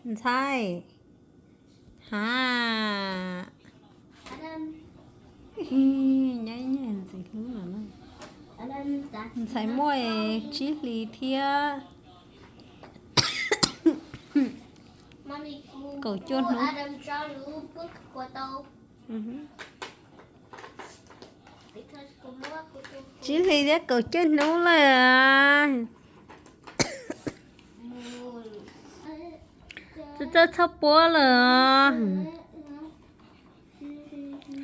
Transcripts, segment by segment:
Ntxhais. Ha. Nyob ntxim hlub no. Ntxhais muaj tsib hlis thiab kaum cuaj hnub. Tsib hlis thiab kaum cuaj hnub lawm. Txawj txawj txhoj puab lawm.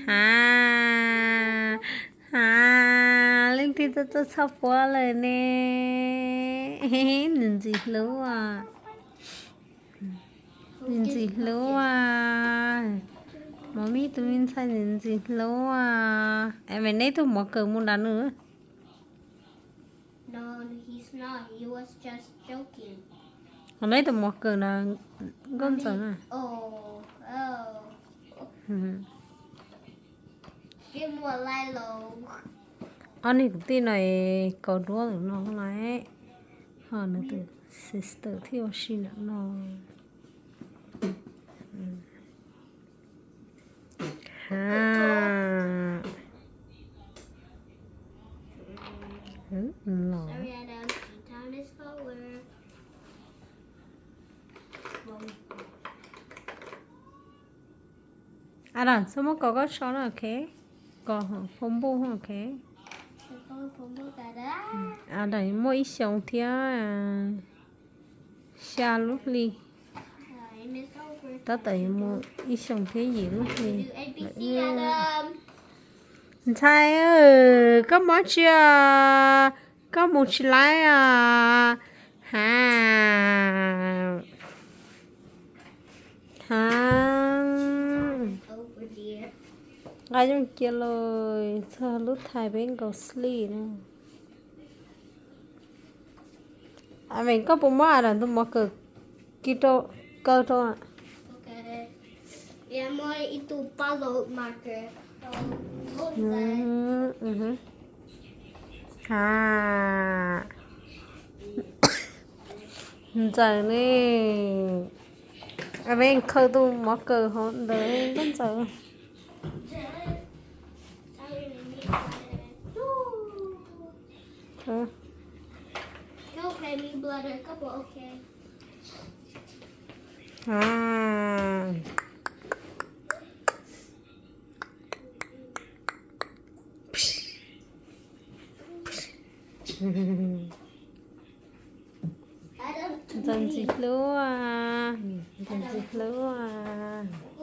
Ha, ha, leej twg txawj txawj txhoj puab lawm ne? Nws ntxim hlub as. Nws ntxim hlub as. Mov mij tus me ntxhais nws ntxim hlub as. Es neb tus mov kawm mus nrad nws. Ho neb tus mov kawm na, nkauj ntxawm na. Ob niag kwv tij no es kaus duab ntawm no lawm, ho nws tus sister thiaj ua si ntawm no. Ha, los. Adam, txhob muab kos koj so na, ok? Kos hauv phone booth, ok? Adam muaj ib xyoos thiab xya lub hli. Tab tom yuav mus ib xyoos thiab yim lub hli. Ntxhais, koj mob tsi os? Koj mus tsis laib os? Ha, ha. Nqa yooj cia los txog lub thais peb nkaus sleep na. Aven, koj puas muab Adam tus mov kawm kis rau, kaw rau? Ha, ntxawm ne. Aven, khaws tus mov kawm hauv ntawd nkauj ntxawm. Ntxawm ntxim hlub, ntxawm ntxim hlub.